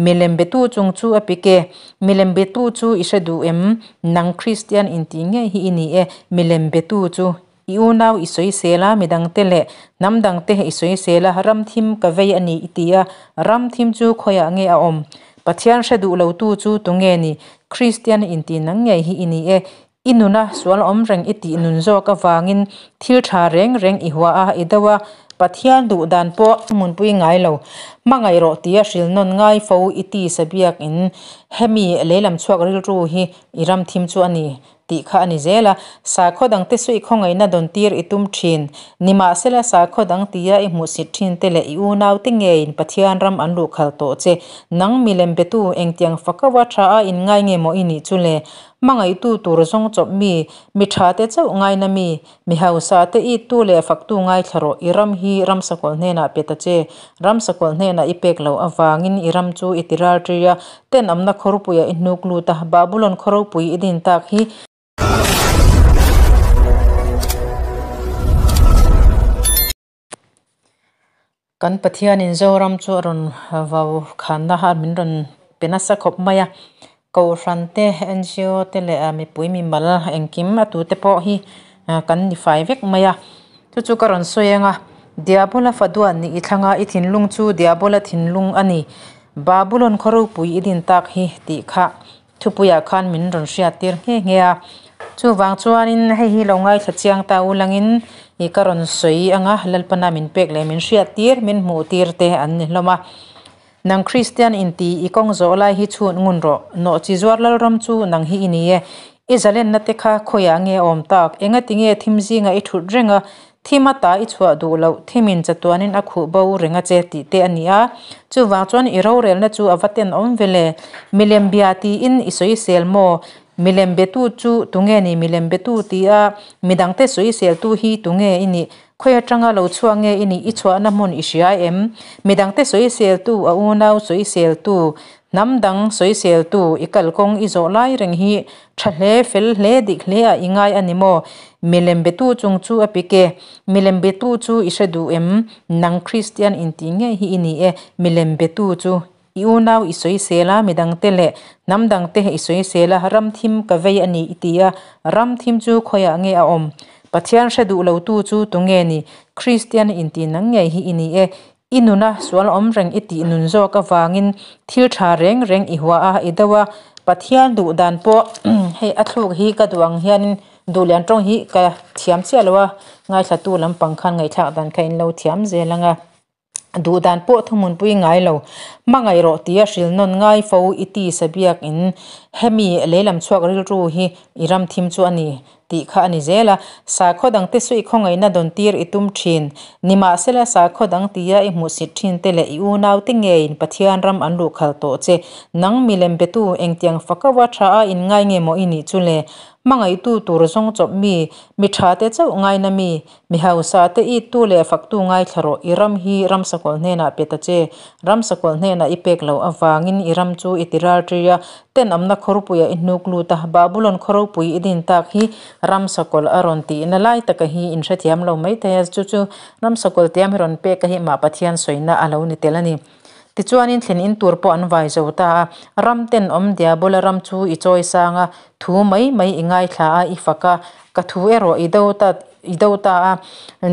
Milem betu chung chu a pik e. Milem betu chu i hre duh em? Nang Kristian intih ngei hi i ni e. Milem betu chu i unau i sawisel a, midangte leh hnam dangte i sawisel a, ram thim ka vei a ni i ti a. Ram thim chu khawiah nge a awm? Pathian hre duh lotu chu tunge ni? Kristian intih nang ngei hi i ni e. I nuna sual awm reng i tih nun zawk avangin thil tha reng reng i hua a, i do a, Pathian duh dan pawh hmunpui ngai lo. Hmangaih rawh tia hril nawn ngai fo i ti sabiakin hemi leilam chhuak rilru hi i ram thim chu a ni tih kha a ni zel a. Sakhaw dangte suih khawngaihna dawn tir i tum thin. Nimahsela sakhaw dang tia i hmuhsit thin te leh i unaute ngeiin Pathian ram an luhkhal tawh che. Nang milem betu engtiang fakaua tha a inngai nge maw i nih chu le? Hmangaihtu tur zawng chawp mi, mi tha te chauh ngaina mi, mi hausa te it tu leh fak tu ngaithla rawh, i ram hi ram sakawlh hnenah pe ta che, ram sakawlh hnenah i pek loh avangin i ram chu i ti ral ṭi a, tenawmna khawrpuiah i hnuk lut a, Babulon khawropui i din tak hi. Kan Pathianin Zoram chu a rawn vau khanna a min rawn pe nasa khawp mai a, Kohhran te, NGO te leh mipui mimal engkim a tute pawh hi kan ni fai vek mai a. Chu chu ka rawn sawi ang a, Diabola faduan nih i thlang a, i thinlung chu Diabola thinlung a ni. Babulon khaw ropui i din tak hi tih kha Thupuiah khan min rawn hriat tir nghe nghe a, chuvang chuanin hei hi lo ngaithla chiang ta u langin ih ka rawn sawi ang a, Lalpana min pek leh min hriat tir, min hmuh tir te an ni hlawm a. Nang Kristian inti i kawng zawh lai hi chhun ngun rawh, nawh chi zuar Lalram chu nang hi i ni e, i zalenna te kha khawiah nge a awm tak, engati nge thim zingah i thut reng a, Thim ata i chhuah duh loh, thimin chatuanin a khuh bo reng a che tih te a ni a. Chuvang chuan i rorelna chu a va tenawm ve le. Milem bia tiin i sawisel maw? Milem betu chu tunge ni? Milem betu tia midangte sawiseltu hi tunge i nih? Khawi atanga lo chhuak nge i nih? I chhuahna hmun i hria em? Midangte sawiseltu, a unau sawiseltu, hnam dang sawiseltu i kalkawng i zawh lai reng hi Tha hle, fel hle, dik hle a i ngai a ni maw? Milem betu chung chu a pik e. Milem betu chu i hre duh em? Nang Kristian intih ngei hi i ni e. Milem betu chu i unau i sawisel a, midangte leh hnam dangte i sawisel a, ram thim ka vei a ni i ti a, ram thim chu khawiah nge a awm? Pathian hre duh lotu chu tunge ni? Kristian intih nang ngei hi i ni e. I nuna sual awm reng i tih nun zawk avangin thil tha reng reng i hua a, i do a. Pathian duh dan pawh hei a thluk hi ka duh ang hianin duh lian tawng hi ka thiam chiah lo a, ngaithlatu lampang khan ngaihthlak dan kha in lo thiam zel ang a. Duh dan pawh thuhmunpui ngai lo, hmangaih rawh tia hril nawn ngai fo i ti sabiakin hemi leilam chhuak rilru hi i ram thim chu a ni. Tih kha a ni zel a, sakhaw dangte suih khawngaihna dawn tir i tum thin. Nimahsela sakhaw dang tia i hmuhsit thin te leh i unaute ngeiin Pathian ram an luhkhal tawh che. Nang milem betu engtiang fakaua tha a inngai nge maw i nih chu le? Hmangaihtu tur zawng chawp mi, mi tha te chauh ngaina mi, Mi hausa te it tu leh fak tu ngaithla rawh, i ram hi ram sakawlh hnenah pe ta che. Ram sakawlh hnenah i pek loh avangin i ram chu i ti ral ṭi a, tenawmna khawrpuiah i hnuk lut a, Babulon khawropui i din tak hi ram sakawlh a rawn tihna lai taka hi in hrethiam lo mai thei a, chu chu ram sakawlh tiam hi rawn pek a hi mah Pathian sawina a lo ni tel a ni. Tichuanin thlen in tur pawh an vai zo ta a, ram tenawm diabola ram chu i chawi sang a, thu mai mai i ngaithla a, i fak a, ka thu erawh i do ta i do ta a,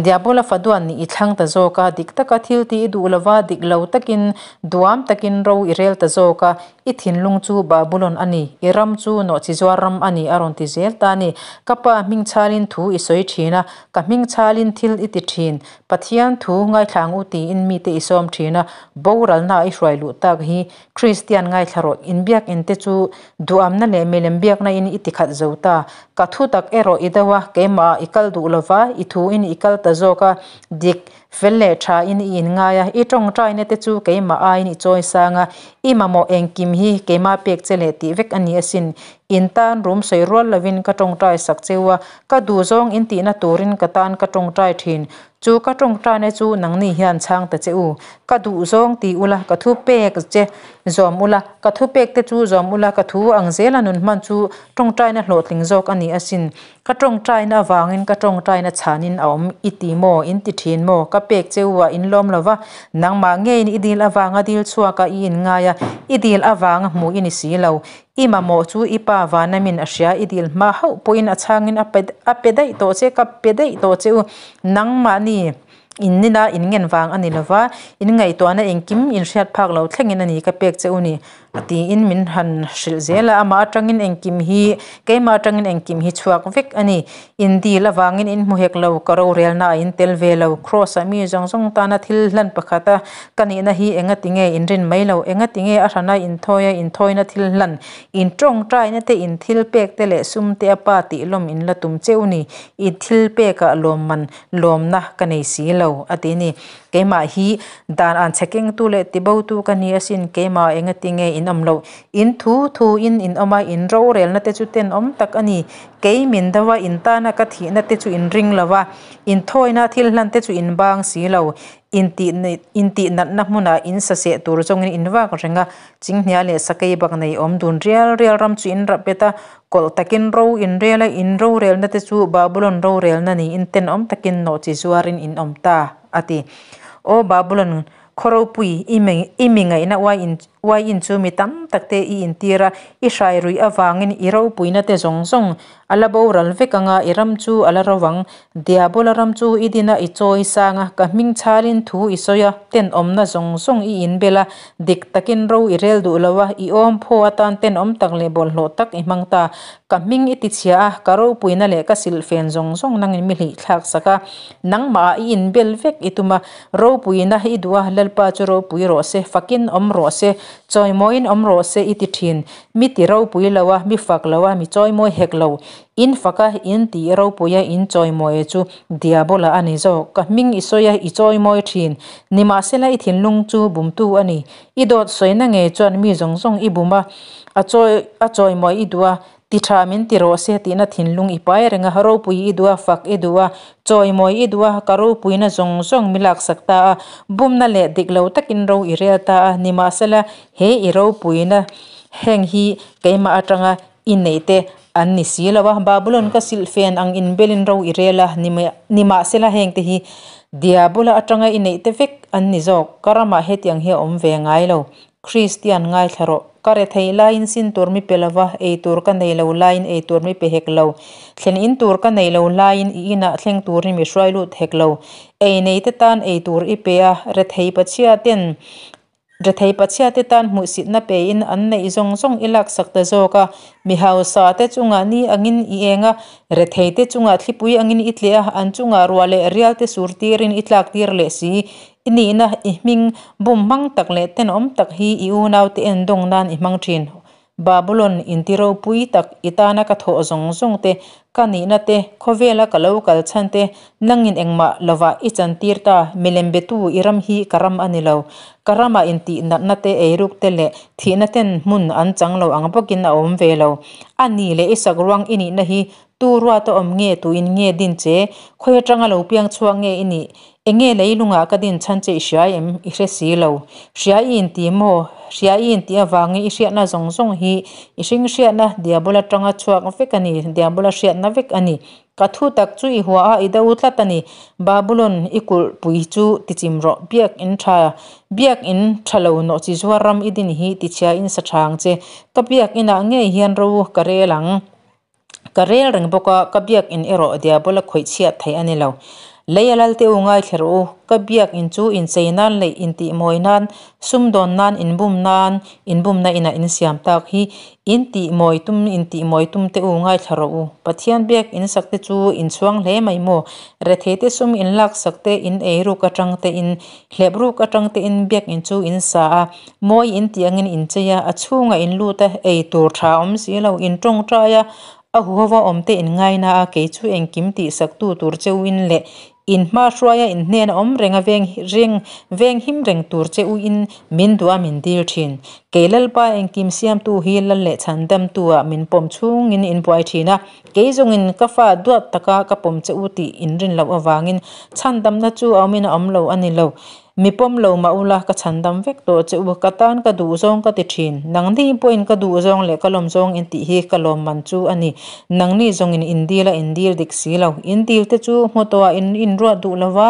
diabola faduan nih i thlang ta zawk a, dik taka thil tih i duh lova, dik lo takin duam takin ro i rel ta zawk a, i thinlung chu Babulon a ni, i ram chu nawhchizuar ram a ni a rawn ti zel ta a ni. Ka pa hmingchhalin thu i sawi thin a, ka hmingchhalin thil i ti thin, Pathian thu ngaithla ang u tiin mite i sawm thin a, boralna i hruai luh tak hi Kristian ngaithla rawh, inbiak in te chu duhamna leh milem biakna in i tikhat zo ta. Ka thu tak erawh i do a, keimah ah i kal duh lova, i thu in i kal ta zawk a, dik, fel leh tha in i inngai a, i tawngtaina te chu keimah aiin i chawi sang a, i mamawh engkim hi keimah pek che leh tih vek a ni asin. In tan rum sawi rual lovin ka tawngtai sak cheu a, Ka duh zawng in tihna turin ka tan ka tawngtai thin. Chu ka tawngtaina chu nangni hian chhang ta che u. Ka duh zawng ti ula, ka thu pek che zawm ula, ka thu pek te chu zawm ula, ka thu ang zela nun hman chu tawngtaina hlawhtling zawk a ni asin. Ka tawngtaina avangin ka tawngtaina chhanin a awm i ti maw, in ti thin maw? Ka. Ka pek che u a in lawm lo va, nangmah ngeiin i dil avanga dil chhuaka i inngai a, i dil avanga hmuh i ni si lo. I mamawh chu i pa vanamin a hria, i dil hma hauh pawhin a chhangin a a pe daih tawh che, ka pe daih tawh che u. Nangmahni in nina in ngen vang a ni lo va, in ngaihtuahna engkim in hriat phak lo thlengin a ni ka pek che u ni. Tiin min han hrilh zel a, amah atangin engkim hi, keimah atangin engkim hi chhuak vek a ni. In dil avangin in hmu hek lo, ka rorelna a in tel ve lo. Kraws-ah mi zawng zawng tana thil hlan pakhata ka nihna hi engati nge in rin mai lo? Engati nge a hrana inthawia inthawina thil hlan, in tawngtaina te, in thil pek te leh sum te a pa tih lawm in la tum cheu ni? I thil pekah lawmman lawmna ka nei si lo, a ti ni. Keimah hi dan an chhe kengtu leh tibotu ka ni asin, keimah engati nge in awm loh? In thu thu in in awm a, in rorelna te chu tenawm tak a ni. Kei min do a, in tana ka thihna te chu in ring lo a, in thawina thil hlan te chu in bang si lo. In tih in tih natna hmunah in saseh tur zawngin in vak reng a, chinghnia leh sakei bak nei awm dun rial rial ram chu in rap bet a, kawlh takin ro in rel a, in rorelna te chu Babulon rorelna niin tenawm takin nawhchi zuarin in awm ta. A ti. Aw Babulon, khaw ropui, i i mi ngaihna uaiin uaiin chu mi tam tak te i intir a, i hrai ruih avangin i ropuina te zawng zawng a la boral vek ang a, i ram chu a la ro ang. Diabola ram chu i din a, i chawi sang a, ka hming chhalin thu i sawi a, tenawmna zawng zawng i inbel a, dik takin ro i rel duh lo a, i awm phaw atan tenawm tak leh bawlhhlawh tak i hmang ta. Ka hming i tichhia a, ka ropuina leh ka silhfen zawng zawng nangin mi hlihthlak sak a. Nangmah i inbel vek i tum a, ropuina i duh a, Lalpa chu ropui rawh se, fakin awm rawh se, chawimawiin awm rawh se i ti thin. Mi ti ropui lo a, mi fak lo a, mi chawimawi hek lo. In fak a, in ti ropui a, in chawimawi chu Diabola a ni zawk. Ka hming i sawi a, i chawimawi thin. Nimahsela i thinlung chu bumtu a ni. I dawt sawina ngei chuan mi zawng zawng i bum a, a chawi a chawimawi i duh a, Ti tha min ti rawh se tihna thinlung i pai reng a, ropui i duh a, fak i duh a, chawimawi i duh a, ka ropuina zawng zawng mi laksak ta a, bumna leh dik lo takin ro i rel ta a, nimahsela he i ropuina heng hi keimah atanga i neih te an ni si lo a, Babulon ka silhfen ang inbelin ro i rel a, nimahsela heng te hi Diabola atanga i neih te vek an ni zawk, ka ramah hetiang hi a awm ve ngai lo. Kristian ngaithla rawh. Ka rethei laiin sin tur mi pe lova, ei tur ka nei lo laiin ei tur mi pe hek lo. Thlen in tur ka nei lo laiin i inah thleng turin mi hruai lut hek lo. Ei nei te tan ei tur i pe a, rethei pachhia ten rethei pachhia te tan hmuhsitna pein an neih zawng zawng i laksak ta zawk a. Mi hausa te chungah ni angin i eng a, rethei te chungah thlipui angin i tleh a, an chungah ruah leh rial te sur tirin i tlak tir leh si. I nihna, i hming bum hmang tak leh tenawm tak hi i unaute endawng nan i hmang thin. Babulon inti ropui tak i tana ka thawh zawng zawng te, ka nihna te, khawvela ka lo kal chhan te, nangin engmah lovah i chantir ta, milem betu i ram hi ka ram a ni lo. Ka ramah intih natna te, eiruk te leh thihna ten hmun an chang lo ang bawkin a awm ve lo. A ni leh i sakruang i nihna hi tu ruata awm nge, tuin nge din che, khawi atanga lo piang chhuak nge i nih? Enge leilungah ka din chhan che i hria em? I hre si lo. Hria i inti maw? Hria i intih avangin i hriatna zawng zawng hi i hring hriatna Diabola tanga chhuak vek a ni, Diabola hriatna vek a ni. Ka thu tak chu i hua a, i do tlat a ni. Babulon, i kulhpui chu tichim rawh. Biak in tha, biak in tha lo nawhchi zuar ram i din hi tichhia in sa tha ang che. Ka biak inah ngei hian ro ka rel ang. Ka rel reng bawk a, ka biakinn erawh Diabola khawih chhiat theih a ni lo. Lei a lal te u ngaithla rawh u, ka biakinn chu inchei nan leh intihmawi nan, sumdawn nan, inbum nan, inbumna inah insiam tak hi intihmawi tum intihmawi tum te u ngaithla rawh u. Pathian biakinn sak te chu inchhuang hle mai maw? Rethei te sum inlaksak te, in eiruk atang te in hlep ruk atang te in biakinn chu in sa a, Mawi in tih angin in chei a, a chhungah in lut a, ei tur tha awm si lo, in tawngtai a, a huhova awm te in ngaina a, kei chu engkim tihsaktu tur cheu in leh in hma hruaia in hnena awm reng a veng reng veng him reng tur che u in min duh a min dil thin. Kei Lalpa engkim siamtu hi lal leh chhandamtu ah min pawm chhungin in buai thin a, kei zawngin ka fa duat taka ka pawm che u tih in rin loh avangin chhandamna chu a awmin a awm lo a ni lo. Mi pawm lo mah ula, ka chhandam vek tawh che u, ka tan ka duh zawng ka ti thin. Nangni pawhin ka duh zawng leh ka lawm zawng in tih hi ka lawmman chu a ni. Nangni zawngin in dil a in dil dik si lo. In dil te chu hmu tawhah in inruat duh lo va,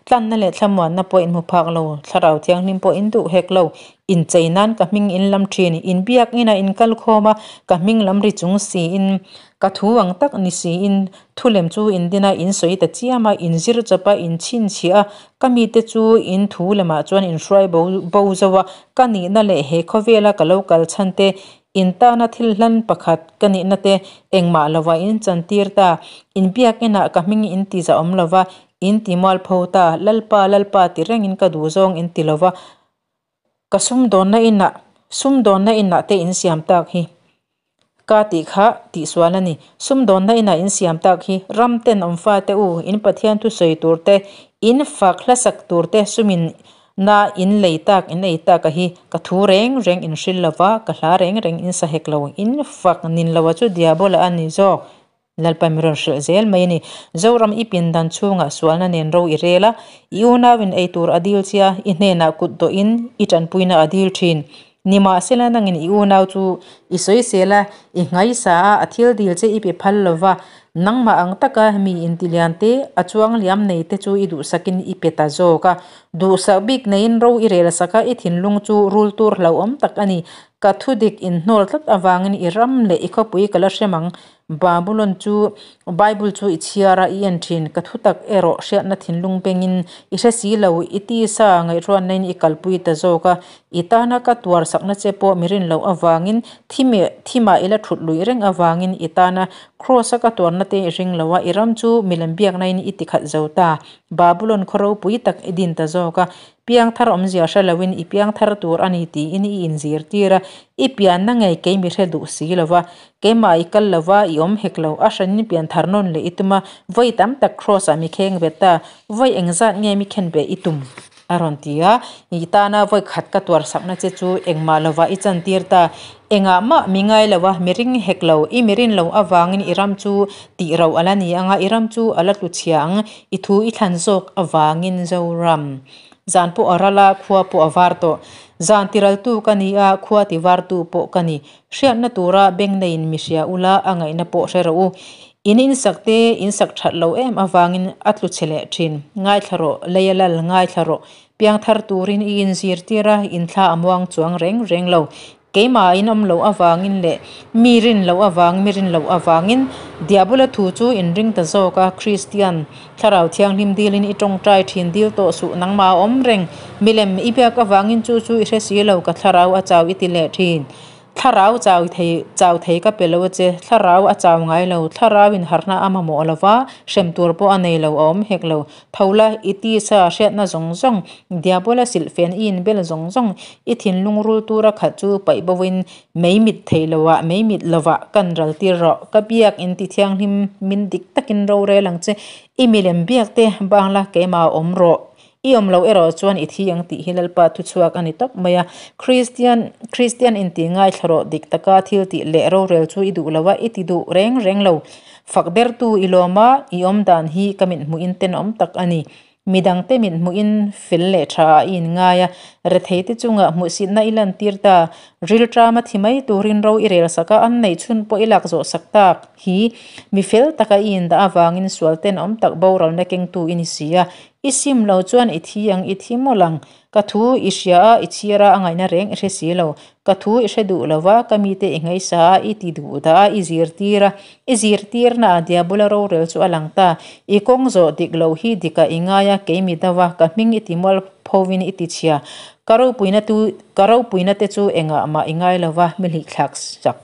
tlanna leh thlamuanna pawh in hmu phak lo, Thlarau Thianghlim pawh in duh hek lo. Inchei nan ka hming in lam thin, in biak inah in kal khawm a, ka hming lam ri chung siin, ka thu ang tak ni siin, thu lem chu in din a, in sawi ta chiam a, in zir chawp a, in chhinchhiah a, ka mite chu in thu lemah chuan in hruai bo bo zo a, ka nihna leh he khawvela ka lo kal chhan te, in tana thil hlan pakhat ka nihna te engmah lovah in chantir ta, in biak inah ka hming in ti zahawm lova, in ti mualpho ta, Lalpa, Lalpa ti rengin ka duh zawng in ti lova, Ka sumdawnna inah, sumdawnna inah te in siam tak hi ka tih kha tihsual a ni. Sumdawnna inah in siam tak hi ram ten awm fate u, in Pathian thusawi tur te, in fak hlasak tur te sumin na in lei tak, in ei tak a hi ka thu reng reng in hril lova, ka hla reng reng in sa hek lo. In fak nin loa chu diabola a ni zawk. Lalpa mi rawn hrilh zel mai a ni. Zoram i pindan chhungah sualna nen ro i rel a, i unauin ei tur a dil che a, i hnenah kut dawhin i tanpuina a dil thin. Nimahsela nangin i unau chu i sawisel a, i nghaisa a, a thil dil che i pe phal lo va, nangmah ang taka mi intilian te, a chuang liam nei te chu i duhsakin i pe ta zawk a. Duhsak bik neiin ro i rel sak a, i thinlung chu rul tur hlauhawm tak a ni. Ka thudik inhnawl tlat avangin i ram leh i khawpui ka la hrem ang. Babulon chu Bible chu i chhiar a, i en thin. Ka thutak erawh hriatna thinlung bengin i hre si lo, i tisa ngaihruatnain i kalpui ta zawk a. I tana ka tuar sakna che pawh mi rin loh avangin, thimah i la thut luih reng avangin i tana Kraws-a ka tuarna te i ring lo a, i ram chu milem biaknain i tikhat zo ta. Babulon khaw ropui tak i din ta zawk a, Piangthar awmzia hre loin i piangthar tur a ni tiin i inzirtir a, i pianna ngei kei mi hre duh si lo va, keimah i kal lo va, i awm hek lo, a hranin pianthar nawn leh i tum a, vawi tam tak Kraws ah mi kheng vet ta, vawi engzat nge mi khen ve i tum? a rawn ti a, i tana vawi khat ka tuar sakna che chu engmah lovah i chantir ta, engah mah mi ngai lo a, mi ring hek lo, i mi rin lo avangin i ram chu tih ro a la ni ang a, i ram chu a la tlu chhia ang, I thu i thlan zawk avangin Zoram. Zan pawh a ral a, khua pawh a var tawh. Zan tiraltu ka ni a, khua tivartu pawh ka ni. Hriatna tura beng neiin mi hria ula, a ngaihna pawh hre rawh u. In insak te in sak that lo em avangin a tlu chhe leh thin. Ngaithla rawh, lei a lal, ngaithla rawh. Piangthar turin i inzirtir a, inthla a muang chuang reng reng lo. Keimah in awm loh avangin leh mi rin loh avang, mi rin loh avangin Diabola thu chu in ring ta zawk a, Kristian, Thlarau Thianghlim dilin i tawngtai thin dil tawh suh, nangmah a awm reng, milem i biak avangin chu chu i hre si lo, ka thlarau a chau i ti leh thin. Thlarau chau thei, chau thei ka pe lo a che, thlarau a chau ngai lo, thlarau in harhna a mamawh lo va, hrem tur pawh a nei lo, a awm hek lo. Tho la, i tisa hriatna zawng zawng, Diabola silhfen i inbel zawng zawng, i thinlung rul tura khat chu paih bovin mei mit thei loah, mei mit lovah kan ral tir rawh. Ka biak in ti thianghlim min dik takin rorel ang che. I milem biak te bangla keimah awm rawh. I awm loh erawh chuan i thi ang tih hi Lalpa thuchhuak a ni tawp mai a. Kristian, Kristian inti ngaithla rawh dik taka thil tih leh rorel chu i duh lo a, i ti duh reng reng lo. Fak dertu i lawm a, i awm dan hi ka mithmuhin tenawm tak a ni. Midangte mithmuhin fel leh tha ah i inngai a, retheite chungah hmuhsitna i lantir ta. Rilṭama thi mai turin ro i rel sak a, an neih chhun pawh i lak zawh sak tak hi mi fel taka i indah avangin sual tenawm tak boralna kengtu i ni si a. I sim lo chuan i thi ang, i thi mawlh ang. Ka thu i hria a, i chhiar a, a ngaihna reng i hre si lo. Ka thu i hre duh lo va, ka mite i ngaihsa a, i ti duh dah a, i zirtir a. I zirtirna ah Diabola rorel chu a lang ta. I kawng zawh dik loh hi dikah i ngai a, kei mi deuh a, ka hming i ti mual phovin i ti chhia. Ka ropuina tu, ka ropuina te chu engah mah i ngai lo va, mi hlih thlak sak.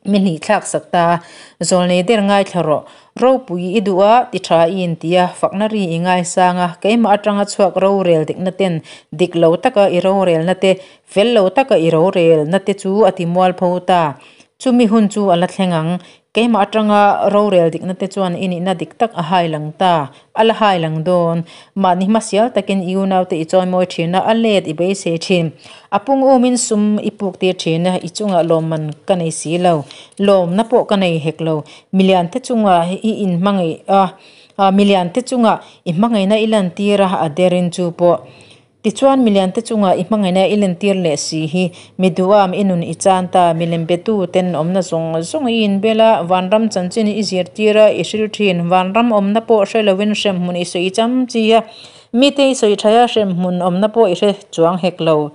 Mi hnih thlak sak ta a, Zawlnei der ngaithla rawh. Ropui i duh a, ti tha i inti a, fakna ri i ngaisang a, keimah atanga chhuak rorel dikna ten dik lo taka i rorelna te, fel lo taka i rorelna te chu a ti mualpho ta. Chumi hun chu a la thleng ang. Keimah atanga rorel dikna te chuan i nihna dik tak a hai lang ta. A la hai lang dawn. Mahni hmasial takin i unaute i chawimawi thin a, a let i beisei thin. A pung umin sum i puk tir thin a, i chungah lawmman ka nei si lo. Lawmna pawh ka nei hek lo. Miliante chungah i inhmangaih a, miliante chungah i hmangaihna i lantir a, a derin chu pawh. Tichuan milian te chungah i hmangaihna i lentir leh si hi mi duham i nun i chan ta, milem betu ten awmna zawng zawng i inbel a, vanram chanchin i zirtir a, i hril thin, vanram awmna pawh hre lovin hremhmun i sawi chamchi a, mite i sawi thaih a, hremhmun awmna pawh i hre chuang hek lo.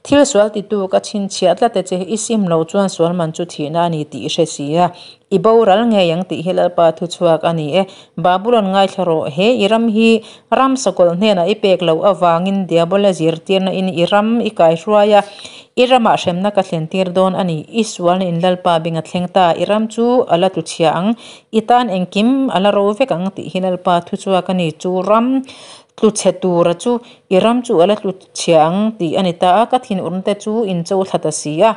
Thil sual titu ka chhinchhiah tlat e che, i sim lo chuan sual man chu thihna a ni tih i hre si a, i boral ngei ang tih hi Lalpa thuchhuak a ni e. Babulon ngaithla rawh, he i ram hi ram sakawlh hnenah i pek loh avangin Diabola zirtirna in i ram i kaihruai a, i ramah hremna ka thlentir dawn a ni. I sualna in Lalpa beng a thleng ta, i ram chu a la tluchhia ang, i tan engkim a la ro vek ang tih hi Lalpa thuchhuak a ni. Chu ram tluchhe tura chu i ram chu a la tluchhia ang tih a ni ta a, ka thinurna te chu in cho thla ta si a,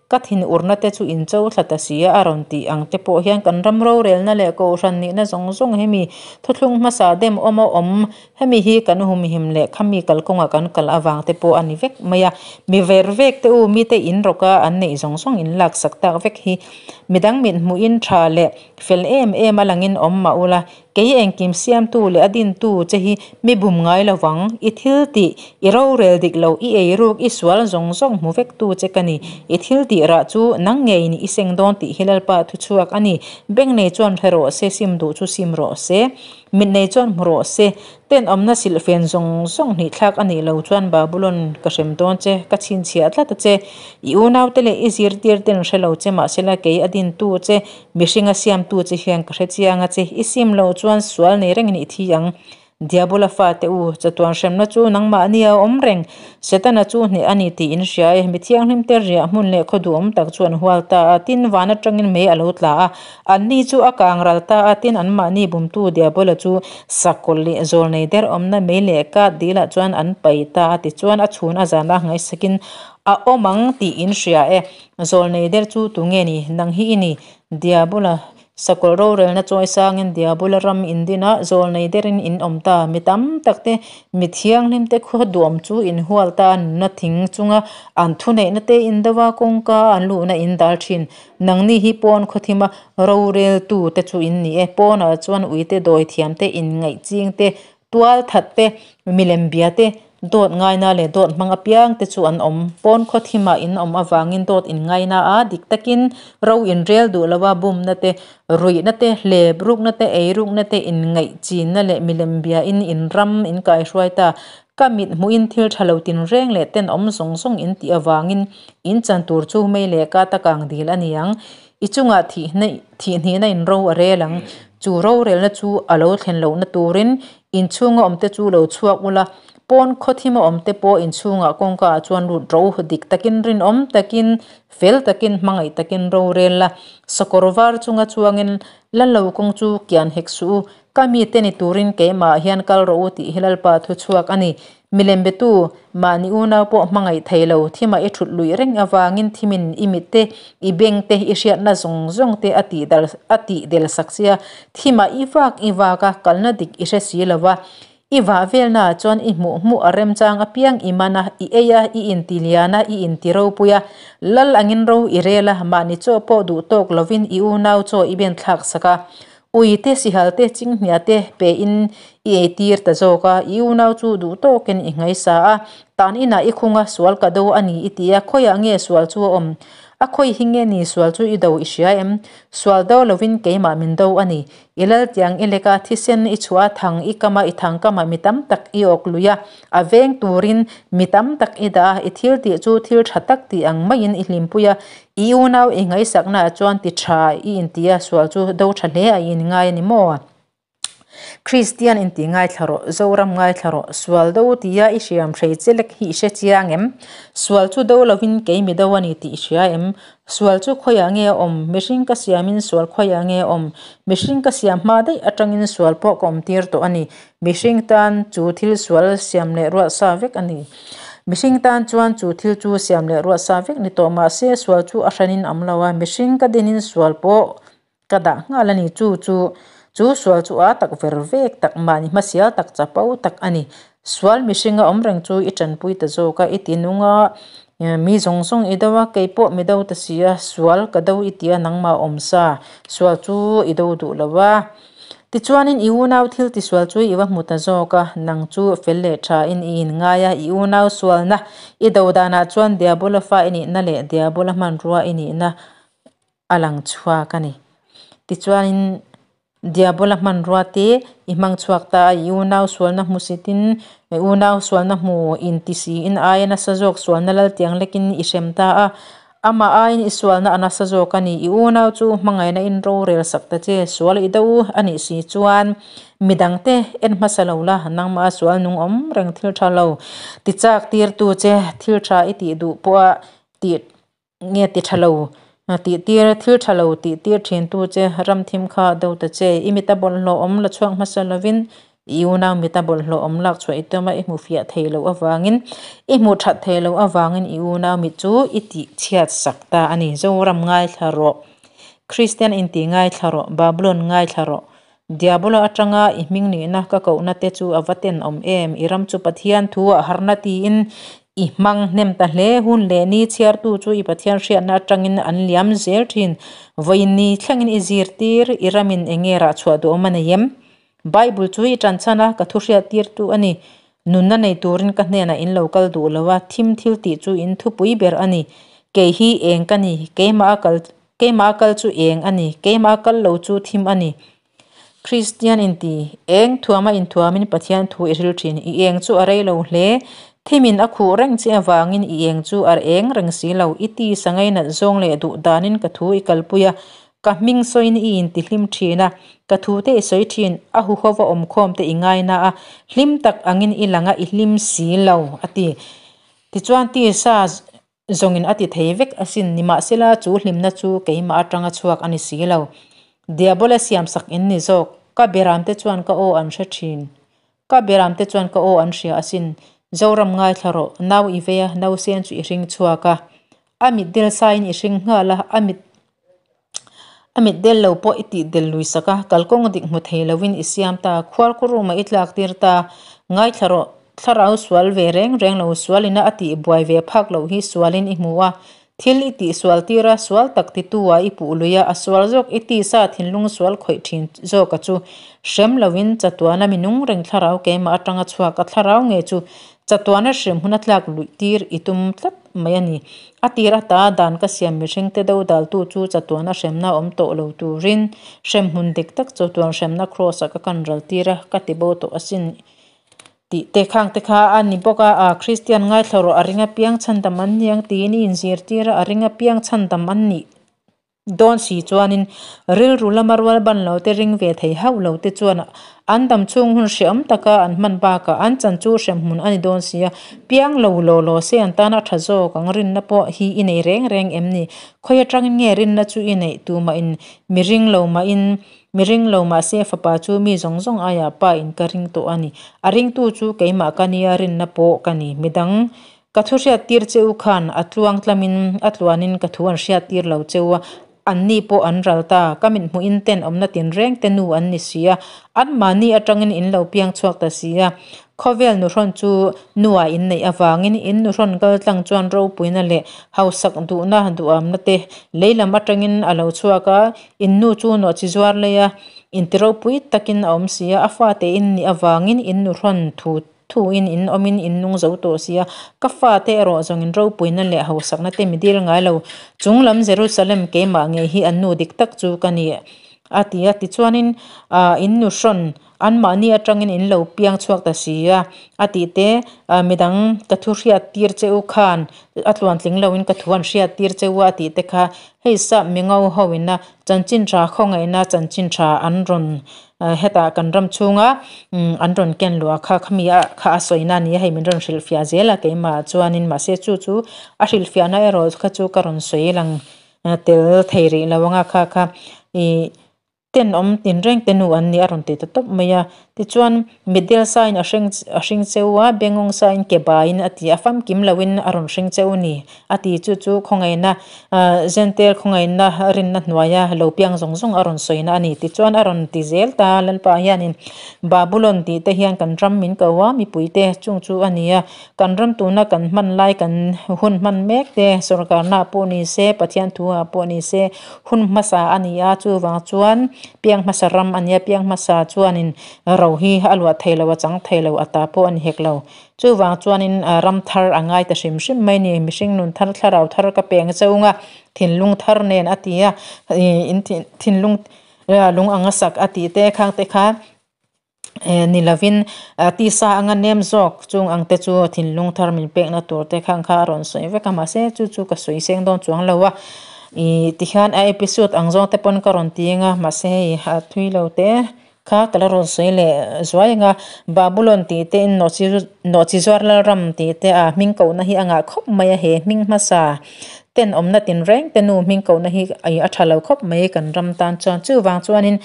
ka thinurna te chu in cho thla ta si a, a rawn tih ang te pawh hian kan ram rorelna leh kohhran nihna zawng zawng hemi thuthlung hmasa dem awm a awm, hemi hi kan humhim leh khami kalkawngah kan kal avang te pawh a ni vek mai a. Mi ver vek te u, mite in rawka an neih zawng zawng in laksak tak vek hi midang mithmuhin tha leh fel em em a langin awm mah ula, Kei engkim siamtu leh a dintu che hi mi bum ngai lo vang, i thil tih, i rorel dik lo, i eiruk, i sual zawng zawng hmu vektu che ka ni. I thil tih rah chu nang ngeiin i seng dawn tih hi Lalpa thuchhuak a ni. Beng nei chuan hre rawh se, sim duh chu sim rawh se. Mit nei chuan hmu rawh se. Tenawmna silhfen zawng zawng hnihthlak a nih lo chuan Babulon ka hrem dawn che, ka chhinchhiah tlat a che. I unaute leh i zirtirten hre lo che mahsela kei a dintu che, Mihringa siamtu che hian ka hre chiang a che, i sim lo chuan sual nei rengin i thi ang. Diabola fate u, chatuan hremna chu nangmahni a awm reng. Setana chu hneh a ni tih in hria e. Mi thianghlimte riah hmun leh khaw duhawm tak chu an hual ta a, tin van atangin mei a lo tla a. Anni chu a kang ral ta a, tin anmahni bumtu Diabola chu sakawlh leh zawl nei der awmna mei leh kat dilah chuan an pai ta a, tichuan a chhun a zana ngaihsakin a awm ang tih in hria e. Zawlnei der chu tu nge ni? Nang hi i ni. Diabula, Sakawlh rorelna chawi sangin Diabula ram in din a, zawlnei derin in awm ta. Mi tam tak te, mi thianghlim te khaw duam chu in hual ta, nunna thing chunga an thuneihna te in do a, kawngka an luhna in dal thin. Nangni hi pawn khawthima roreltu te chu in ni e. Pawnah chuan uite dawithiam te, inngaih ching te, Tual that te, milem bia te, dawt ngaina leh dawt hmang apiang te chu an awm. Pawn khaw thimah in awm avangin dawt in ngaina a, dik takin ro in rel duh lo a, bumna te, ruihna te, hlep rukna te, ei rukna te, inngaih chinna leh milem bia in in ram in kaihruai ta. Ka mit hmuhin thil tha lo tinreng leh tenawm zawng zawng in tih avangin in chan tur chu mei leh ka ta kang dil a ni ang. I chungah thihhnihna in ro a rel ang. Chu rorelna chu a lo thlen lohna turin inchhunga awmte chu lo chhuak ula, pawn khawthima awmte pawh inchhungah kawngka ah chuan lut ro dik takin rinawm takin, fel takin, hmangaih takin rorel la. Sakawr var chunga chuangin la lo kawng chu kian hek suh u. Ka mite ni turin keimah hian kal rawh u tih hi Lalpa thuchhuak a ni. Milem betu, mahni unau pawh hmangaih thei lo, thimah i thut luih reng avangin thimin i mit te, i beng te, i hriatna zawng zawng te a tih dal a tih del sak che a, thimah i vak i vak a, kalna dik i hre si lo va. I vah velnaah chuan i hmuh hmuh a remchang apiang i man a, i ei a, i inti lian a, i inti ropui a, lal angin ro i rel a, mahni chaw pawh duh tawk lovin i unau chaw i ben thlak sak a. Ui te, sihal te, chinghnia te pe in i ei tir ta zawk a, i unau chu duh tawkin i ngaisa a, tan inah i khung a, sual ka do a ni i ti a, khawiah nge sual chu a awm? A khawi hi nge ni sual chu i do i hria em? Sual do lovin keimah min do a ni. I lal tiang i lek a, thisen i chhuah a, thang i kam a, i thang kamah mi tam tak i awk lui a, a veng turin mi tam tak i dah a, i thil tih chu thil tha tak tih ang maiin i hlimpui a, I unau i ngaihsaknaah chuan ti tha i inti a, sual chu do tha hle a i inngai a ni maw? Kristian inti ngaithla rawh, Zoram ngaithla rawh, sual do tia i hriam hrei che lek hi i hre chiang em? Sual chu do lovin kei mi do a ni tih i hria em? Sual chu khawiah nge a awm? Mihring ka siamin sual khawiah nge a awm? Mihring ka siam hma daih atangin sual pawh ka awm tir tawh a ni. Mihring tan chu thil sual siam leh ruah sa vek a ni. Mihring tan chuan chu thil chu siam leh ruah sa vek ni tawh mah se sual chu a hranin a awm lo a, mihring ka dinin sual pawh ka dah nghal a ni. Chu chu chu sual chu a tak ver vek tak mahni hmasial tak chapo tak a ni. Sual mihringa awm reng chu i tanpui ta zawk a, i ti nung a, mi zawng zawng i do a, kei pawh mi do ta si a, sual ka do i ti a nangmah awm sa, sual chu i do duh lo a. Tichuanin i unau thil tisual chu i va hmu ta zawk a, nang chu fel leh thain i inngai a, i unau sualna i do danah chuan Diabola fa i nihna leh Diabola hmanrua i nihna a lang chhuak a ni. Tichuanin Diabola hmanrua te i hmang chhuak ta a, i unau sualna hmusitin, i unau sualna hmu inti siin aia nasa zawk sualna lal tiang lekin i hrem ta a. Amah aiin i sualna a nasa zawk a ni. I unau chu hmangaihna in rorel sak ta che. Sual i do a nih si chuan midangte en hmasa lo la, nangmah a sual nung awm reng thil tha lo ti chak tirtu che, thil tha i tih duh pawha tih nge ti tha lo tih tir, thil tha lo tih tir thintu che ramthim kha do ta che. I mita bawlhhlawh awm la chhuak hmasa lovin I unau mita bawlhhlawh awm lak chhuah i tum a, i hmu fiah thei loh avangin, i hmuh that thei loh avangin i unau mit chu i tih chhiat sak ta a ni. Zoram ngaithla rawh. Kristian inti ngaithla rawh. Babulon ngaithla rawh. Diabola atanga i hming nihna ka kohna te chu a va tenawm em? I ram chu Pathian thu ah harna tiin i hmang hnem ta hle. Hun leh ni chhiartu chu i Pathian hriatna atangin an liam zel thin. Vawiin ni thlengin i zirtir, i ramin enge rah chhuah duhawm a nei em? Bible chu i ṭan chhan a, ka thu hriattirtu a ni. Nunna nei turin ka hnenah in lo kal duh lo a, thim thil tih chu in thupui ber a ni. Kei hi eng ka ni, keimah a kal, keimah a kal chu eng a ni, keimah a kal lo chu thim a ni. Kristian inti, eng thuama inthuamin Pathian thu i hril ṭhin, i eng chu a rei lo hle. Thimin a khuh reng che avangin i eng chu a eng reng si lo, i tisa ngainat zawng leh duh danin ka thu i kalpui a, Ka hming sawiin i intihlim thin a, ka thute i sawi thin, a huhova awmkhawm te i ngaina a, hlim tak angin i lang a, i hlim si lo, a ti. Tichuan tisa zawngin a ti thei vek asin, nimahsela chu hlimna chu keimah atanga chhuak a ni si lo. Diabola siamsak in ni zawk, ka beramte chuan ka aw an hre thin. Ka beramte chuan ka aw an hria asin, Zoram ngaithla rawh, nau i vei a, nausen chu i hring chhuak a. A mit del saiin i hring nghal a, a mit a mit del lo pawh i tih del lui sak a, kalkawng dik hmu thei lovin i siam ta, khuarkhurum a i tlak tir ta. Ngaithla rawh, thlarau sual ve reng reng lo, sualina a tih buai ve phak loh hi sualin i hmu a, thil i tih sual tir a, sual tak titu ah i puh lui a, a sual zawk i tisa thinlung sual khawih thin zawka chu hrem lovin chatuana mi nung reng thlarau keimah atanga chhuak a thlarau nge chu Chatuana hrem hun a tlak luih tir i tum tlat mai a ni. A tir ata dan ka siam mihringte dodaltu chu chatuana hremna awm tawh lo turin hrem hmun dik tak chatuan hremna kraws ah ka kan ral tir a, ka ti bo tawh asin tih te khang te kha a ni bawk a. Kristian ngaithla rawh a ring apiang chhandam an ni ang tiin i inzirtir a, a ring apiang chhandam an nih. Dawn si chuanin rilru lama rual ban lo te ring ve thei hauh lo te chuan an dam chhung hun hreawm taka an hman bakah an chan chu hremhmun a ni dawn si a, piang lo law law se an tana tha zawk ang rinna pawh hi i nei reng reng em ni? Khawi atangin nge rinna chu i neih tumah-in mi ring lo mahin mi ring lo mahse fapa chu mi zawng zawng aiah pa in ka ring tawh a ni. A ringtu chu keimah ka nia rinna pawh ka ni. Midang Ka thu hriattir che u khan a tluang tlamin a tluanin ka thu an hriattir lo che u a, anni pawh an ral ta. Ka mithmuhin ten awmna tinreng te nu an ni si a, anmahni atangin in lo piang chhuak ta si a. Khawvel nuhrawn chu nuah in neih avangin in nuhrawn kal tlang chuan ropuina leh hausak duhna duhamna te lei lam atangin a lo chhuak a, in nu chu nawhchi zuar lei a, inti ropui takin a awm si a, a fate in nih avangin in nuhrawn thu Thuin in awmin in nung zo tawh si a, ka fate erawh zawngin ropuina leh hausakna te mi dil ngai lo. Chung lam Jerusalem keimah ngei hi an nu dik tak chu ka ni a ti a. Tichuanin in nu hrawn anmahni atangin in lo piang chhuak ta si a, a tih te, midang ka thu hriat tir che u khan a tluantling loin ka thu an hriat tir che u a tih te kha hei sap mingo ho ina chanchin tha khawngaihna chanchin tha an rawn Hetah kan ram chhunga an rawn ken luah kha khami a kha a sawina a ni a, hei min rawn hrilhfiah zel a keimah chuanin mahse chu chu a hrilhfiahna erawh kha chu ka rawn sawi lang tel thei rih lo anga kha kha ih tenawm tinreng te nu an ni a rawn ti ta tawp mai a. Tichuan mitdel sain a hring a hring cheu a, bengawng sain ke baiin a ti a, famkim loin a rawn hring cheu a ni a ti chu chu khawngaihna Zentel khawngaihna rinna hnuaia lo piang zawng zawng a rawn sawina a ni. Tichuan a rawn ti zel ta, Lalpa hianin Babulon tih te hian kan ram min ko a, mipuite chung chu a ni a. Kan ram tuna kan hman lai kan hun hman mek te sawrkarna pawh ni se, Pathian thu ah pawh ni se hun hmasa a ni a, chuvang chuan. piang hmasa ram a nia, piang hmasa chuanin ro hi a luah thei lo, a chang thei lo, a ta pawh a ni hek lo. Chuvang chuanin ram thar a ngai ta hrim hrim mai ni, mihring nun thar thlarau thar ka peng chunga thinlung thar nen a ti a, in thinlung lung anga sak a tih te khang te kha ni lovin tisa anga nem zawk chung ang te chu thinlung thar min pekna tur te khang kha a rawn sawi vek a, mahse chu chu ka sawi seng dawn chuang lo a, ih tihian a episode ang zawng te pawn ka rawn ti anga mahse hei a thui lo te kha ka la rawn sawi leh zuai anga Babulon tih te in nawhchi nawhchi zuar lalram tih te a hming kohna hi a ngah khawp mai a he hming hmasa tenawmna tinreng te nu hming kohna hi a tha lo khawp mai kan ram tan chuan chuvang chuanin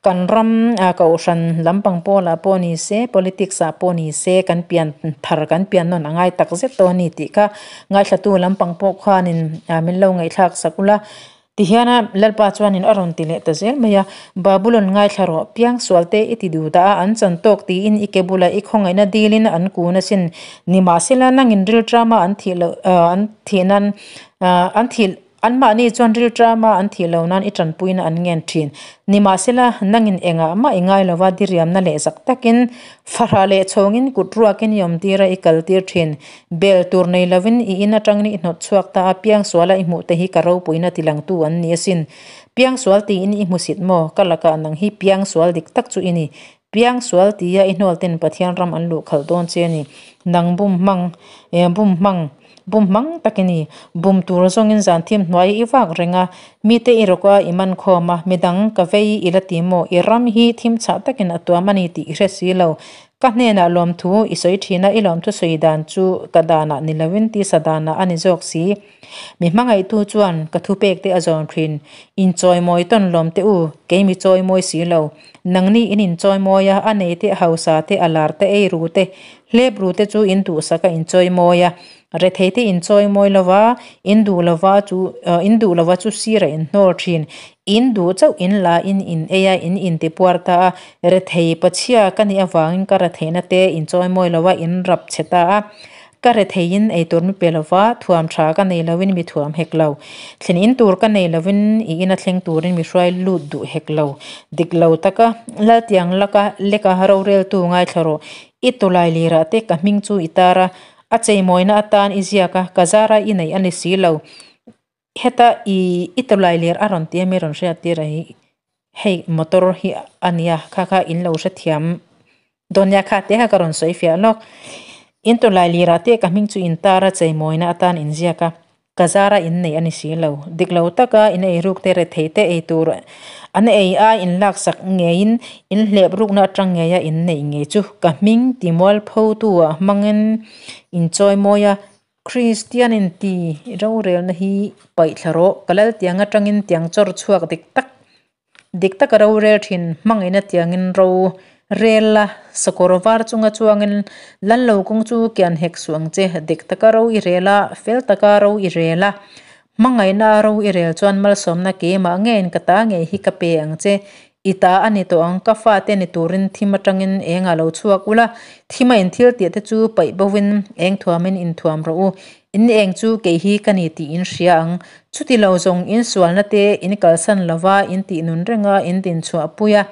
kan ram ah kohhran lampang pawlah pawh ni se politics ah pawh ni se kan pian thar kan pian nawn a ngai tak zet tawh a ni tih kha ngaithlatu lampang pawh khuanin min lo ngaihthlak sak ula. Tihian a Lalpa chuanin a rawn ti leh ta zel mai a, Babulon ngaithla rawh, piangsual te i ti duh dah a, an chan tawk tiin i ke bulah i khawngaihna dilin an kun asin. Nimahsela nangin rilṭama an thih loh an thih nan an thih anmahni chuan rilṭama an thih loh nan i ṭanpuina an ngen ṭhin. Nimahsela nangin engah mah i ngai lova diriamna leh zak takin fahrah leh chhawngin kut ruakin i awmtir a i kaltir ṭhin. Bel tur nei lovin i in atangin i hnawt chhuak ta a, piangsuala i hmuh te hi ka ropuina tilangtu an ni asin. Piangsual tiin i hmusit maw? Ka lakah nang hi piangsual dik tak chu i ni. Piangsual tia i hnual ten Pathian ram an luh khalh dawn che a ni. Nang bum hmang, eh bum hmang, bum hmang tak i ni. Bum tur zawngin zan thim hnuai i vak reng a, mite i rawk a, i man khawm a, midang ka vei i la ti maw? I ram hi thim chhah takin a tuam a ni tih i hre si lo. Ka hnenah lawmthu i sawi thin a, i lawmthu sawi dan chu ka danah ni loin tisa danah a ni zawk si. Mi hmangaihtu chuan ka thupek te a zawn thin. Inchawimawi tawn lawm teh u, kei mi chawimawi si lo. Nangni in inchawimawi a, a nei te, a hausa te, a lar te, ei ru te, hlep ru te chu in duhsak a inchawimawi a. Rethei te inchawimawi lova, in duh lova chu in duh lova chu sir a inhnawl thin. In duh chauh in la in in ei a, in intipuar ta a. Rethei pachhia ka nih avangin ka retheihna te inchawimawi lova in rap chhe ta a. Ka retheiin eitur mi pe lova, thuam tha ka nei loin mi thuam hek lo. Thlen in tur ka nei loin i ina thleng turin mi hruai lut duh hek lo. Dik lo taka Laltiang laka leka roreltu ngaithla rawh. I tawlai lirah te ka hming chu i tar a, A cheimawina atan i ziak a, ka zara i neih a ni si lo. Heta i i tawlai ler a rawn ti a mi rawn hriat tir a hi hei motor hi a nia kha kha in lo hrethiam dawn nia kha te kha ka rawn sawi fiah lawk. In tawlai lirah te ka hming chu in tar a cheimawina atan in ziak a, ka zara in neih a ni si lo. Dik lo taka in ei ruk te rethei te ei tur an ei a in laksak ngeiin in hlep rukna atang ngeia in neih ngei chu ka hming ti mualpho tu ah hmangin in chawi mawi a. Kristian in ti rorelna hi paih thla rawh ka lal tiang atangin tiang chawr chhuak dik tak dik taka rorel thin hmangaihna tiangin ro rel la sakawr var chunga chuangin lal lo kawng chu kian hek suh ang che dik taka ro i rel a fel taka ro i rel a Hmangaihna ro i rel chuan malsawmna keimah ngeiin ka ta ngei hi ka pe ang che. I ta a ni tawh ang, ka fate ni turin thim atangin eng a lo chhuak ula, thima in thil tih te chu paih bovin eng thuamin in thuam rawh u. In eng chu kei hi ka ni tih in hria ang. Chuti lo zawng in sualna te in kalsan lova in tih nun renga in din chhuah pui a,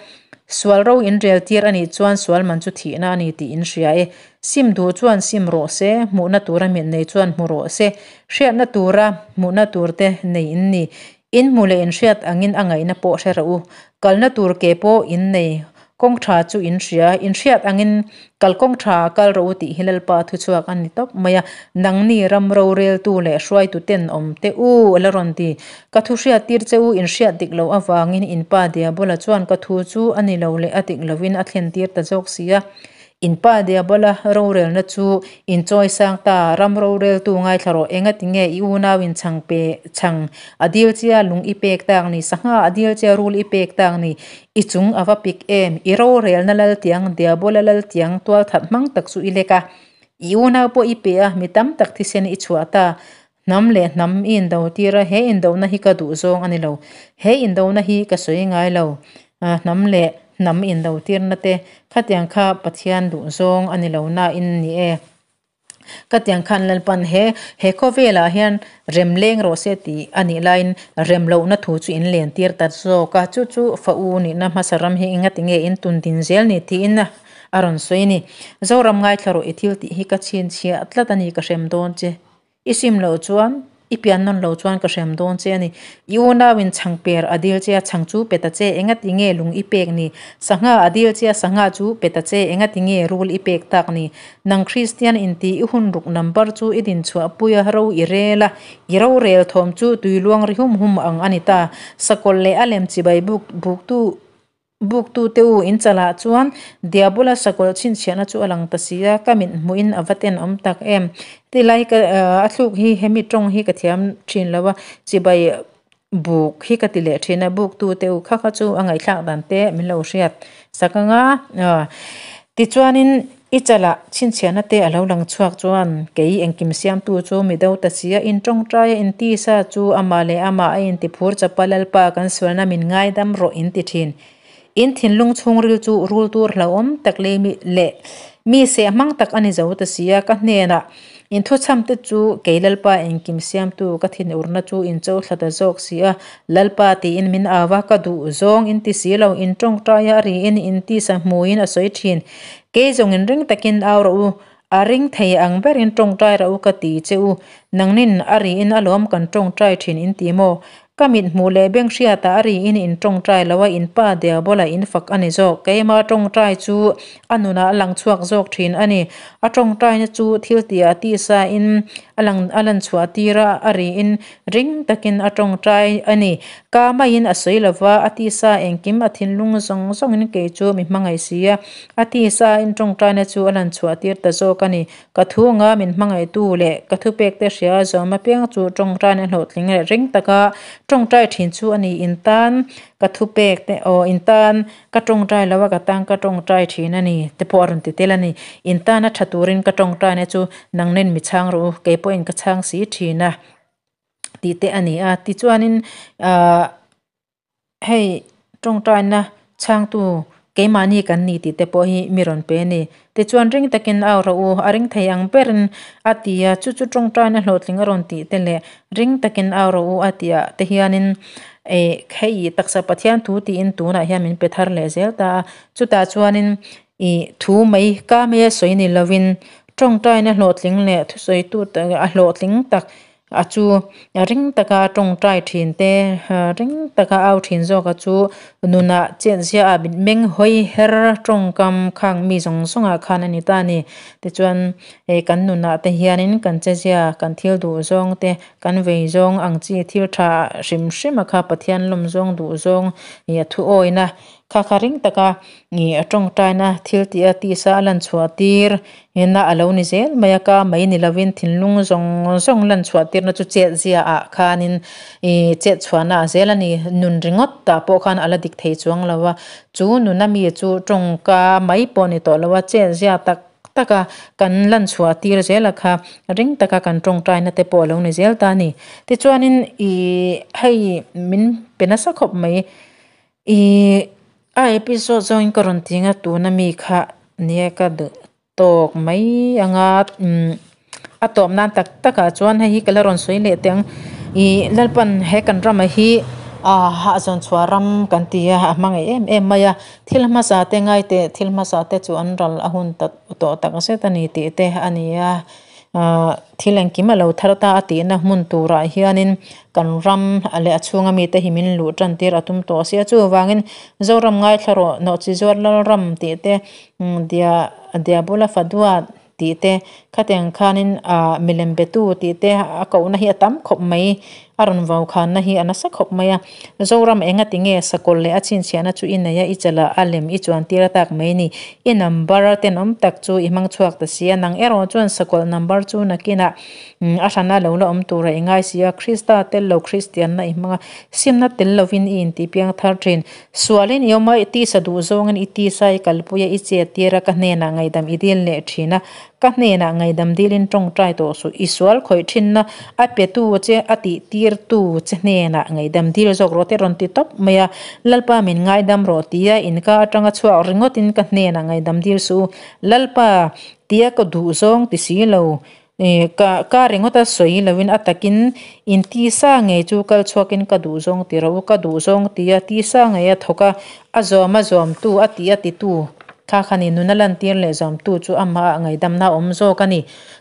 sual ro in rel tir a nih chuan sual man chu thihna a ni tih in hria e. Sim duh chuan sim rawh se, hmuhna tura mit nei chuan hmu rawh se. Hriatna tura hmuhna turte nei in ni. In hmu leh in hriat angin a ngaihna pawh hre rawh u. Kalna tur ke pawh in nei. Kawng tha chu in hria. In hriat angin kal kawng tha ah kal rawh u tih hi Lalpa thuchhuak a ni tawp mai a. Nangni ram roreltu leh hruaitu ten awm teh u a la rawn ti. Ka thu hriat tir che u in hriat dik loh avangin in pa Diabola chuan ka thu chu a ni lo leh a dik lovin a thlen tir ta zawk si a. In pa Diabola rorelna chu in chawi sang ta, ram roreltu ngaithla rawh, engati nge i unau in chhang pe chhang a dil chia lung i pek tak ni, sangha a dil chia rul i pek tak ni, i chung a va pik em, i rorelna lal tiang Diabola lal tiang tualthat hmang tak chu i lek a, i unau pawh i pe a, mi tam tak thisen i chhuah ta, hnam leh hnam i indo tir a, he indona hi ka duh zawng a ni lo, he indona hi ka sawi ngai lo, hnam leh hnam indo tirna te khatiang kha Pathian duh zawng a ni lo nain ni e. Ka tiang khan Lalpan he he khawvelah hian rem leng rawh se tih a nih laiin rem lohna thu chu in len tir ta zawk a, chu chu fa u nihna hmasa ram hi enga tinge in tun din zel ni tiin a rawn sawi a ni. Zoram ngaithla rawh i thil tih hi ka chhinchhiah tlat a ni ka hrem dawn che. I sim loh chuan, i pian nawn lo chuan ka hrem dawn che a ni. I unauin chhang per a dil che a, chhang chu pe ta che, engati nge lung i pek ni? Sangha a dil che a, sangha chu pe ta che, engati nge rul i pek tak ni? Nang Kristian inti i hun ruk number chu i din chhuah pui a, ro i rel a, i rorel thawm chu tui luang ri hum hum ang a ni ta. Sakawlh leh a lem chibai buk buktu Buktute u in chalah chuan Diabola sakawlh chhinchhiahna chu a lang ta si a, ka mit hmuhin a va tenawm tak em. Tilai ka a thluk hi hemi tawng hi ka thiam thin lo a, chibai buk hi ka ti leh thin a, buktute u kha kha chu a ngaihthlak dan te min lo hriat sak ang a. Tichuanin i chalah chhinchhiahna te a lo lang chhuak chuan kei engkim siamtu chu mi do ta si a, in tawngtai a intisa chu amah leh amah a intiphur chapa Lalpa kan sualna min ngaidam rawh in ti thin. In thinlung chhungril chu rul tur hlauhawm tak leh mi leh mi seh hmang tak a ni zo ta si a, ka hnenah in thuchham te chu kei Lalpa engkim siamtu ka thinurna chu in cho thla ta zawk si a, Lalpa tiin min au a, ka duh zawng in ti si lo, in tawngtai a riin intisa hmuiin a sawi thin. Kei zawngin ring takin au rawh u, a ring thei ang berin tawngtai rawh u ka ti che u, nangnin a riin alawm kan tawngtai thin in ti maw? Ka mit hmuh leh beng hriatah a riin in tawngtai lo a, in pa Diabola in fak a ni zawk. Keima tawngtai chu a nunah a lang chhuak zawk thin a ni. A tawngtaina chu thil tihah tisa in a lang a lan chhuah tir a, a riin ring takin a tawngtai a ni. Ka maiin a sawi lo va, a tisa engkim a thinlung zawng zawngin kei chu mi hmangaih si a, a tisa in tawngtaina chu a lan chhuah tir ta zawk a ni. Ka thu anga min hmangaihtu leh ka thupekte hria zawm apiang chu tawngtaina hlawhtling leh ring taka tawngtai thin chu a ni. In tan ka thupekte aw in tan ka tawngtai lo a, ka tan ka tawngtai thin a ni te pawh a rawn ti tel a ni. In tana tha turin ka tawngtaina chu nangnen mi chhang rawh u, kei pawhin ka chhang si thin a tih te a ni a. Tichuanin ahh hei tawngtaina chhangtu keimahni kan ni tih te pawh hi mi rawn pe a ni. Tichuan ring takin au rawh u, a ring thei ang berin a ti a, chu chu tawngtaina hlawhtling a rawn tih te leh ring takin au rawh u a tih ah te hianin eh hei taksa Pathian thu tiin tunah hian min pe thar leh zel ta a. Chutah chuanin ih thu mai ka mai a sawi ni lovin tawngtaina hlawhtling leh thusawitu a hlawhtling tak A chu ring taka tawngtai thin te, ring taka au thin zawk a chu nunah chet zia a mitmeng hawi her tawngkam khang mi zawng zawngah khan a ni ta a ni. Tichuan hei kan nunah te hianin kan che zia, kan thil duh zawng te, kan vei zawng ang chi thil tha hrim hrim a kha Pathian lawm zawng duh zawng ih a thuawina Kha kha ring taka ih tawngtaina thil tih a tisa a lan chhuah tir ina a lo ni zel mai a, ka mai ni lovin thinlung zawng zawng lan chhuah tirna chu chet zia ah khanin ih chet chhuahna ah zel a ni. Nun ringawt tah pawh khan a la dik thei chuang lo a, chu nuna mi chu tawngka mai pawh ni tawh lo a, chet zia tak taka kan lan chhuah tir zel a kha ring taka kan tawngtaina te pawh a lo ni zel ta a ni. Tichuanin ih hei min pe nasa khawp mai. Ih a episode zawngin ka rawn ti ang a tuna mi kha nia ka duh tawk mai ang a umm a tawp nan tak tak ah chuan hei hi ka la rawn sawi leh teh ang ih Lalpan he kan ramah hi ah hahzawn chhuah ram kan ti a a hmangaih em em mai a thil hmasa te ngai teh thil hmasa te chu an ral a hun ta tawh tak zet a ni tih te a ni a. Ahh thil engkim a lo thar ta a tihna hmun turah hianin kan ram leh a chhunga mite hi min luh tan tir a tum tawh sia chuvangin Zoram ngaithla rawh nawhchi zuar Lalram tih te dia Diabola Fadua tih te khatiang khanin ahh milem betu tih te a kohna hi a tam khawp mai a rawn vau khanna hi a nasa khawp mai a Zoram enga tinge sakawlh leh a chhinchhiahna chu i nei a i chalah a lem i chuan tir a tak mai ni. I number tenawm tak chu i hmang chhuak ta si a, nang erawh chuan sakawlh number chu nakinah a hrana lo la awm tura i ngai si a, Krista tel lo Kristianna i hmang a, simna tel lovin i intih piang thar thin. Sualin i awm a, i tisa duh zawngin i tisa i kalpui a, i chet tir a, ka hnenah ngaihdam i dil leh thin a, Ka hnenah ngaihdam dilin tawngtai tawh suh, i sual khawih thinna a petu che a tih tirtu che hnenah ngaihdam dil zawk rawh te rawn ti tawp mai a, Lalpa min ngaidam rawh tia inka atanga chhuak ringawtin ka hnenah ngaihdam dil suh u, Lalpa Tia ka duhzawng ti si lo, ka ka ringawt a sawi loin a takin in tisa ngei chu kal chhuakin ka duhzawng ti rawh u, ka duhzawng tia tisa ngei a thawk a, a zawm a zawmtu, a ti a titu kha kha ni nuna lantir leh zawmtu chu amah ah ngaihdamna a awm zawk a ni.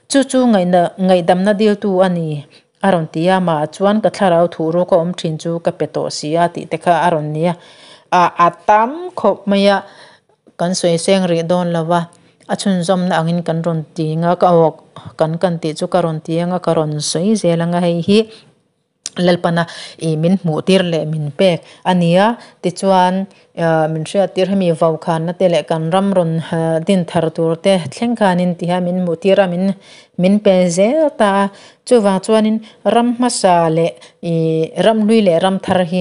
Chu chu ngaihdamna diltu a ni a rawn ti a, amah chuan ka thlarau thuhruk a awm thin chu ka pe tawh si a tih te kha a rawn ni a, a tam khawp mai a. Kan sawi seng rih dawn lo va, a chhunzawmna angin kan rawn ti anga ka awk kan kan tih chu ka rawn ti anga ka rawn sawi zel anga hei hi Lalpana ih min hmuh tir leh min pek a ni a, tichuan min hriat tir hemi vaukhana te leh kan ram rawn din thar tur te thleng khanin ti hian min hmuh tir a min min pe zel ta a, chuvang chuanin ram hmasa leh ih ram hlui leh ram thar hi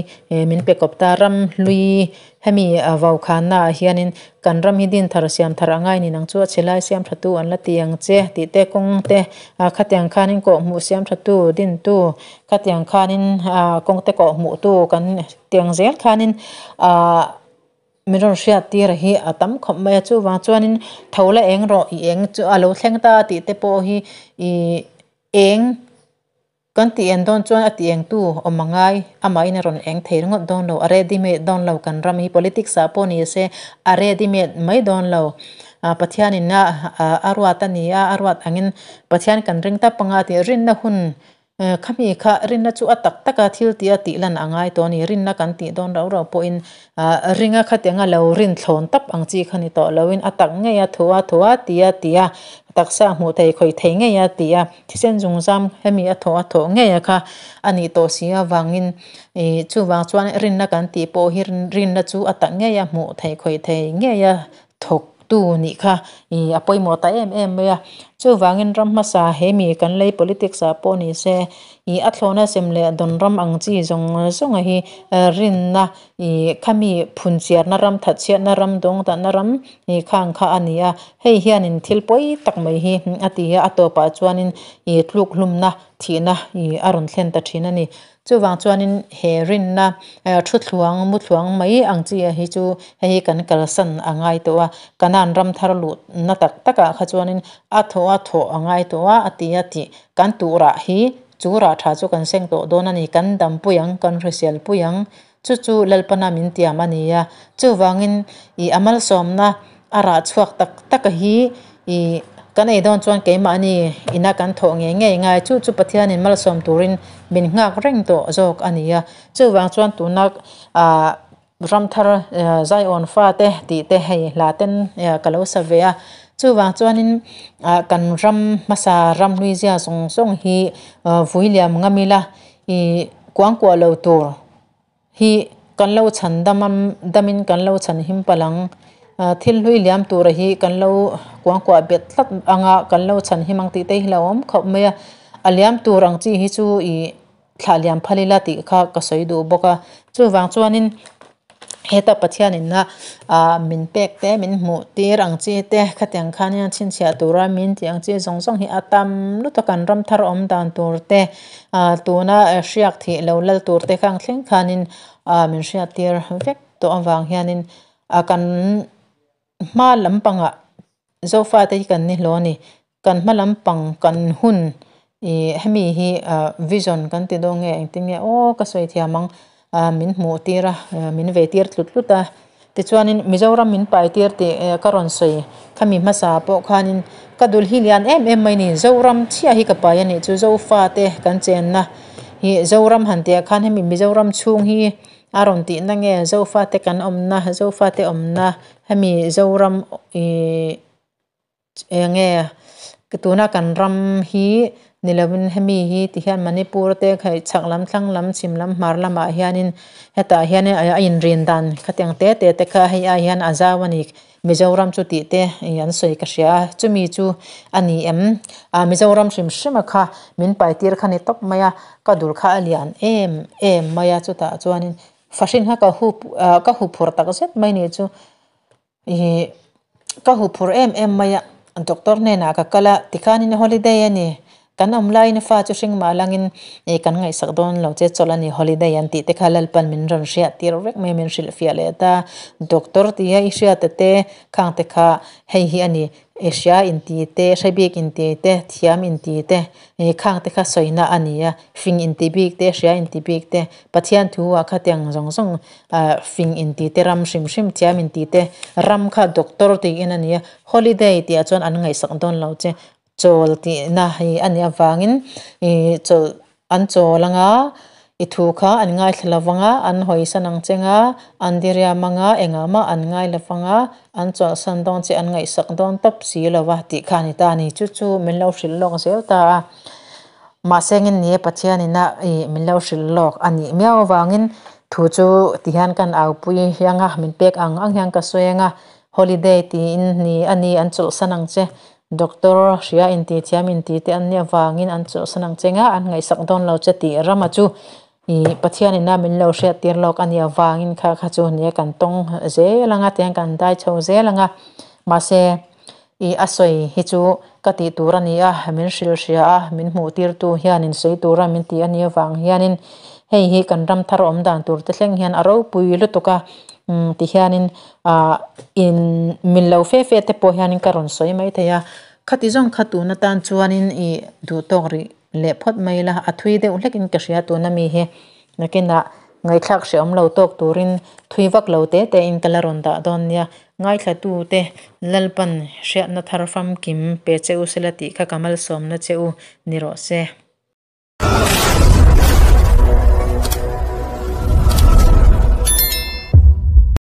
min pe kawp ta, ram hlui Hemi a vaukhanna ah hianin kan ram hi din thar siam thar a ngai ni nang chu a chhe lai siam tha tu an la ti ang che tih te kawng te ah khatiang khanin kawhhmuh siam tha tu din tu khatiang khanin ah kawng te kawhhmuh tu kan tiang zel khanin ah min rawn hriat tir hi a tam khawp mai a chuvang chuanin tho la eng rawh i eng chu a lo thleng ta tih te pawh hi ih eng. Kan tih en dawn chuan a ti engtu awm a ngai, amahin a rawn eng thei ringawt dawn lo, a ready made dawn lo kan ram hi politics ah pawh ni se a ready made mai dawn lo. Pathianin a a ruat a ni a, a ruat angin Pathian kan ring tap anga tih rinna hun khami kha rinna chu a tak taka thil tih a tih lan a ngai tawh a ni, rinna kan tih dawn rau rau pawhin ringa khatianga lo rin thlawn tap ang chi kha ni tawh loin a tak ngei a thu a thu a ti a ti a taksa hmuh thei khawih thei ngei a ti a. Thisen zungzam hemi a thawh a thawh ngei a kha a nih tawh si avangin ih chuvang chuan rinna kan tih pawh hi rinna chu a tak ngei a hmuh theih khawih thei ngei a thawk tu nih kha ih a pawimawh ta em em mai a. Chuvangin ram hmasa he mi kan lei politics ah pawh ni se ih a thlawhna sem leh dawn ram ang chi zawng zawng a hi rinna ih khami phunchiarna ram thatchhiatna ram dawngdahna ram Ih khang kha a ni a, hei hianin thil pawi tak mai hi a ti a, a tawpah chuanin ih tluk hlumna thihna ih a rawn thlen ta thin a ni. Chuvang chuanin he rinna thu thluang mu thluang mai ang chi ah hi chu hei hi kan kalsan a ngai tawh a, Kanan ram thar luhna tak takah kha chuanin a thawh a thawh a ngai tawh a, a ti a tih kan tuh rah hi chu rah tha chu kan seng tawh dawn a ni, kan dampui ang, kan hrisel pui ang. Chu chu Lalpana min tiam a ni a, chuvangin i a malsawmna a rah chhuak tak tak a hi i kan ei dawn chuan keimahni ina kan thawh ngei ngei ngai. Chu chu Pathianin malsawm turin min nghak reng tawh zawk a ni a, chuvang chuan tuna ah ramthar Zion fate tih te hei hla ten ka lo sa ve a, chuvang chuanin ah kan ram hmasa ramhlui zia zawng zawng hi vuiliam ngam ila i kuangkuah lo tur. Hi kan lo chhan dam a, damin kan lo chhan him palh ang. Thil hlui liam tura hi kan lo kuangkuah bet tlat anga kan lo chhan him ang tih te hi lo awm khawp mai a. A liam tur ang chi hi chu ih thlah liam phal ila tih kha ka sawi duh bawk a. Chuvang chuanin heta Pathianin a ah min pek te min hmuh tir ang chi te khatiang khan hian chhinchhiah tura min tih ang chi zawng zawng hi a tam lutuk a kan ram thar awm dan tur te Ah tuna hriak thih lo lal tur te khang thleng khanin ah min hriat tir vek tawh avang hianin ah kan hma lampangah Zofa te hi kan ni hlawh a ni. Kan hma lampang kan hun ih hemi hi ah vision kan ti dawn nge engtin nge aw ka sawi thiam ang ah min hmuh tir a min vei tir tlut tlut a. Tichuanin Mizoram min pai tir tih ka rawn sawi khami hmasa pawh khanin ka dul hi lian em em mai ni. Zoram chhiah hi ka pai a nih chu Zofate kan chenna hi Zoram han tih ah khan hemi Mizoram chhung hi a rawn tih na nge Zofate kan awmna Zofate awmna hemi Zoram ih Eng nge tuna kan ram hi ni lovin hemi hi ti hian Manipur te khaih chhak lam thlang lam chhim lam hmar lamah hianin hetah hianin a inrin dan khatiang te te te kha hei ai hian a zau a ni Mizoram chu tih te an sawi ka hria a chumi chu a ni em ah Mizoram hrim hrim a kha min pai tir kha ni tawp mai a ka dul kha a lian em em mai a chutah chuanin fahrin kha ka hup ah ka huphurh tak zet mai ni chu. Ih ka huphurh em em mai a, doctor hnenah ka kal a, tikhanin holiday a ni, kan awm laiin fa chu hring mah langin ih kan ngaihsak dawn lo che chawlh a ni holiday an tih te kha Lalpan min rawn hriat tir vek mai a min hrilhfiah leh ta, doctor tia i hriat te khang te kha hei hi a ni. Hria inti te, hre bik inti te, thiam inti te, khang te kha sawina a ni a, fing inti bik te, hria inti bik te, Pathian thu ah khatiang zawng zawng fing inti te ram hrim hrim thiam inti te ram kha doctor tiin a ni a, holiday tih ah chuan an ngaihsak dawn lo che, chawl tihna hi a nih avangin ih chawlh an chawl anga i thu kha an ngaithla lo vang a, an hawisan ang cheng a, an diriam anga engah mah an ngai lo vang a, an chawlhsan dawn che an ngaihsak dawn tawp si lo va tih kha a ni ta a ni. Chu chu min lo hrilh lawk zel ta a, mahse engin ni e Pathianin a ih min lo hrilh lawk a nih miau avangin thu chu tihian kan aupui hiang a, min pek ang ang hian ka sawi ang a, holiday tiin ni a ni an chawlhsan ang che. Doctor hria inti thiam inti te an nih avangin an chawhsan ang che nga an ngaihsak dawn lo che tih rama chu ih Pathian ina min lo hriat tir lawk a nih avangin kha kha chu nia kan tawng zel anga tiang kan dai chho zel anga mahse ih a sawi hi chu ka tih tur a ni a min hrilh hria a min hmuh tir tu hianin sawi tura min tih a nih avang hianin hei hi kan ram thar awm dan tur te thleng hian a ropui lutuk a umm ti hianin ah in mil lo fe fe te pawh hianin ka rawn sawi mai thei a, khati zawng kha tun atan chuanin ih duh tawk rih leh phawt mai ila a thui deuh hlekin ka hria tuna mi hi nakinah ngaihthlak hrehawm lo tawk turin thui vak lo te te in ka la rawn dah dawn nia, ngaithla tu te Lalpan hriatna thar famkim pe che u sela tih kha ka malsawmna che u ni rawh se.